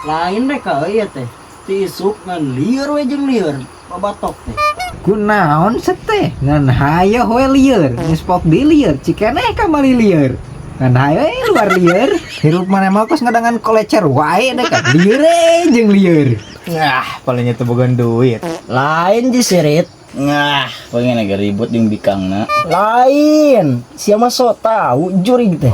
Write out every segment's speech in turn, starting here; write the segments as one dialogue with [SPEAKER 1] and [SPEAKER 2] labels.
[SPEAKER 1] Lain deh ka euy teh. Ti isuk ngan lieur we jeung lieur, babatok teh.
[SPEAKER 2] Kunaon seteh ngan hayo we lieur, geus pok di lieur, cikeneh kamari lieur. Ngan hayo we luar lieur. Hirup maneh mah kos ngadangan kolecer wae deh kan. Lieur we jeung lieur.
[SPEAKER 3] Ngah, palingnya teu boga duit.
[SPEAKER 1] Lain ji sirit.
[SPEAKER 4] Ngah, pengen agak ribut jeung bikangna.
[SPEAKER 1] Lain. Sia mah sok tahu jurig teh.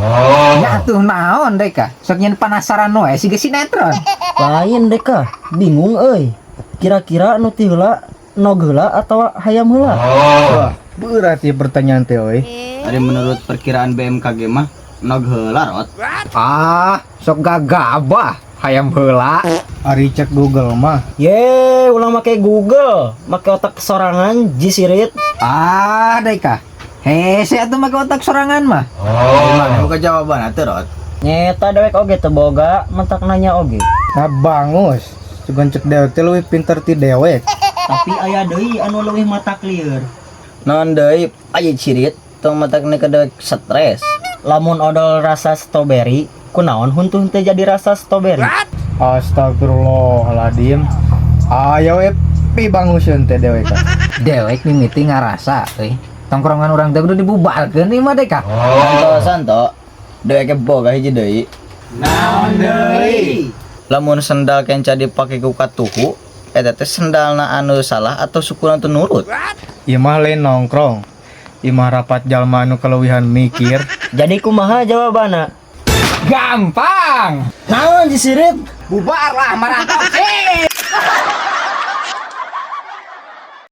[SPEAKER 2] Ya tuh naon deh ka. Sok nyen penasaran wae siga sinetron.
[SPEAKER 1] Lain deh ka, bingung euy. Kira-kira nu ti heula nog heula atawa hayam heula?
[SPEAKER 3] Wah, berat ya pertanyaan teh euy.
[SPEAKER 4] Ari menurut perkiraan BMKG mah nog heula rot.
[SPEAKER 2] Ah, sok gagabah hayam heula.
[SPEAKER 3] Ari cek Google mah.
[SPEAKER 1] Ye, ulah make Google, make otak sorangan ji sirit.
[SPEAKER 2] Ah, deh ka. Hese atuh make otak sorangan mah.
[SPEAKER 4] Gimana buka jawaban atuh rot?
[SPEAKER 1] Nyeta dewek oge teu boga, mentak nanya oge.
[SPEAKER 3] Nah bangus. Sugan cek dewek teh leuwih pinter ti dewek.
[SPEAKER 1] Tapi aya deui anu leuwih matak lieur.
[SPEAKER 4] Naon deui aja cirit tong matak ke dewek stres.
[SPEAKER 1] Lamun odol rasa strawberry, kunaon huntuh teh jadi rasa strawberry?
[SPEAKER 3] Astagfirullahaladzim. Ayo we pi banguseun teh dewek.
[SPEAKER 2] Dewek mimiti ngarasa euy. Tongkrongan urang teh kudu dibubarkeun ieu mah deh ka.
[SPEAKER 4] Santo santo dewek boga hiji deui.
[SPEAKER 2] Naon deui?
[SPEAKER 4] Lamun sendal kenca dipake ku katuhu, eta teh sendalna anu salah atau sukuna teu nurut.
[SPEAKER 3] Ieu mah lain nongkrong. Ieu mah rapat jalma anu kaleuwihan mikir.
[SPEAKER 1] Jadi kumaha jawabanna?
[SPEAKER 2] Gampang.
[SPEAKER 1] Naon ji sirit?
[SPEAKER 2] Bubar lah marantok. Eh.